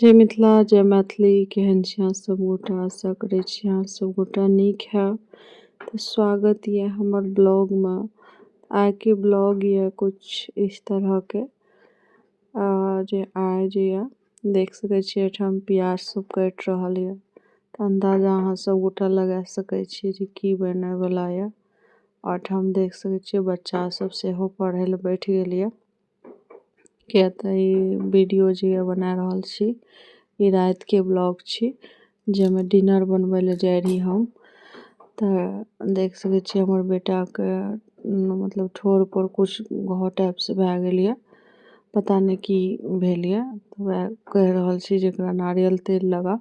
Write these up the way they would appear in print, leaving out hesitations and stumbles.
जय मिथिला जय मैथिली। केहन छी अहाँ सब गोटा? आशा करै छी अहाँ सब गोटा नीक हैब। तऽ स्वागत यऽ हमर ब्लॉगमे। आइके ब्लॉग यऽ कुछ इस तरहके जे आइ जे यऽ देख सकै छियै एहिठाम प्याज सब कटि रहल यऽ। तऽ अन्दाजा अहाँ सब गोटा लगा सकै छी जे की बनैवला यऽ। आओर एहिठाम देख सकै छियै बच्चा सब सेहो पढ़ै लए बैठ गेल यऽ, किया तऽ ई वीडियो जे यऽ बना रहल छी ई रातिके ब्लॉग छी जाहिमे डिनर बनबै लए जाइ रही हम। तऽ देख सकै छियै हमर बेटाके मतलब ठोर पर कुछ घाव टाइपसँ भए गेल यऽ, पता नहि की भेल यऽ। वएह कहि रहल छी जे एकरा नारियल तेल लगा।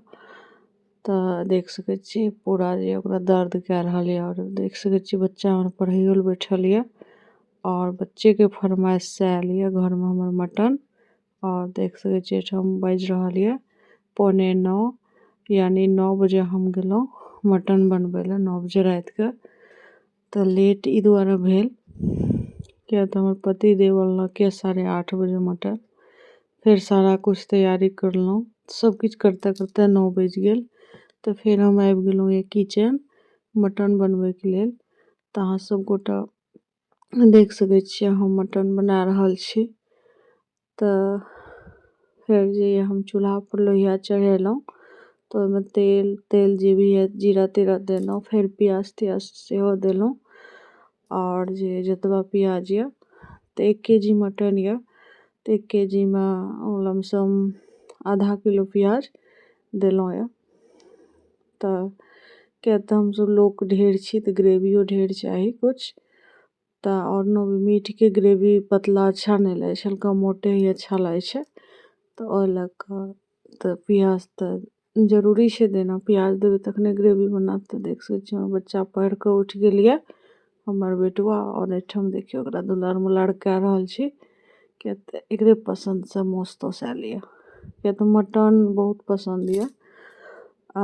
तऽ देख सकै छियै पूरा जे ओकरा दर्द कए रहल यऽ। आओर देख सकै छियै बच्चा हमर पढ़ैयो लए बैठल यऽ आओर बच्चेके फरमाइश से आयल यऽ घरमे हमर मटन। आओर देख सकै छियै एहिठाम बाजि रहल यऽ 8:45, यानी 9 बजे हम गेलहुँ मटन बनबै लए, 9 बजे रातिके। तऽ लेट ई दुआरे भेल किया तऽ हमर पतिदेव अनलक यऽ 8:30 बजे मटन। फेर सारा कुछ तैयारी करलहुँ, सब किछु करते करते 9 बजि गेल। तऽ फेर हम आबि गेलहुँ यऽ किचन मटन बनबैके लेल। तऽ अहाँ सब गोटा देख सकै छियै हम मटन बना रहल छी। तऽ फेर जे यऽ हम चूल्हा पर लोहिया चढ़ेलहुँ, तऽ ओहिमे तेल तेल जे भी यऽ जीरा तीरा देलहुँ, फेर प्याज तियाज सेहो देलहुँ। आओर जे जतबा प्याज यऽ, तऽ 1 के जी मटन यऽ तऽ 1 के जीमे लमसम आधा किलो प्याज देलहुँ यऽ। तऽ किया तऽ हमसब लोक ढेर छी तऽ ग्रेवियो ढेर चाही कुछ। तऽ आओर मीटके ग्रेवी पतला अच्छा नहि लागै छै, हल्का मोटे ही अच्छा लागै छै। तऽ ओहि लऽ कऽ तऽ प्याज तऽ जरूरी छै देना, प्याज देबै तखने ग्रेवी बनत। तऽ देख सकै छियै हमर बच्चा पढ़ि कऽ उठि गेल यऽ, हमर बेटुआ। आओर एहिठाम देखियौ ओकरा दुलार मुलार कए रहल छी, किया तऽ एकरे पसन्दसँ मासु ताउस आयल यऽ, किया तऽ मटन बहुत पसन्द यऽ आ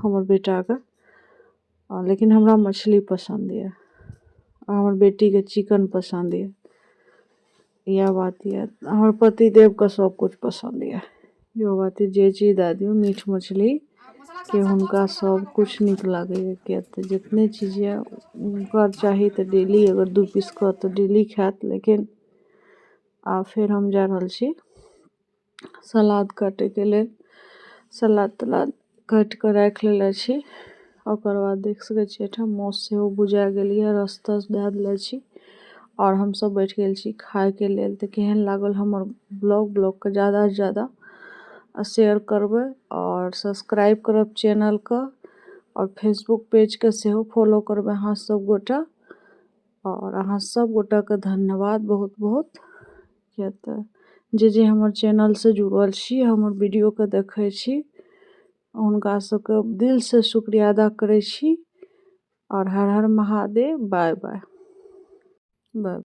हमर बेटाके, लेकिन हमरा मछली पसन्द यऽ आ हमर बेटीके चिकन पसन्द यऽ। इएह बात यऽ। हमर पतिदेवके सब कुछ पसन्द यऽ, इहो बात यऽ, जे चीज दए दियौ मीट मछली के हुनका सब कुछ नीक लागैए, किया तऽ जितने चीज यऽ हुनकर चाही तऽ डेली अगर 2 पीस कऽ तऽ डेली खायत। लेकिन आ फेर हम जा रहल छी सलाद काटैके लेल। सलाद तलाद काटि कऽ राखि लेले छी। ओकर बाद देख सकै छियै एहिठाम मासु सेहो भुजा गेल यऽ, रस तस दए देले छी आओर हमसब बैठ गेल छी खायके लेल। तऽ केहन लागल हमर ब्लॉग? ब्लॉगके ज्यादासँ ज्यादा शेयर करबै आओर सब्सक्राइब करब चैनलके आओर फेसबुक पेजके सेहो फॉलो करबै अहाँ सब गोटा। आओर अहाँ सब गोटाके धन्यवाद बहुत बहुत, किया तऽ जे जे हमर चैनलसँ जुड़ल छी, हमर वीडियोके देखै छी, हुनका सबके दिलसँ शुक्रिया अदा करै छी। आओर हर हर महादेव। Bye bye bye.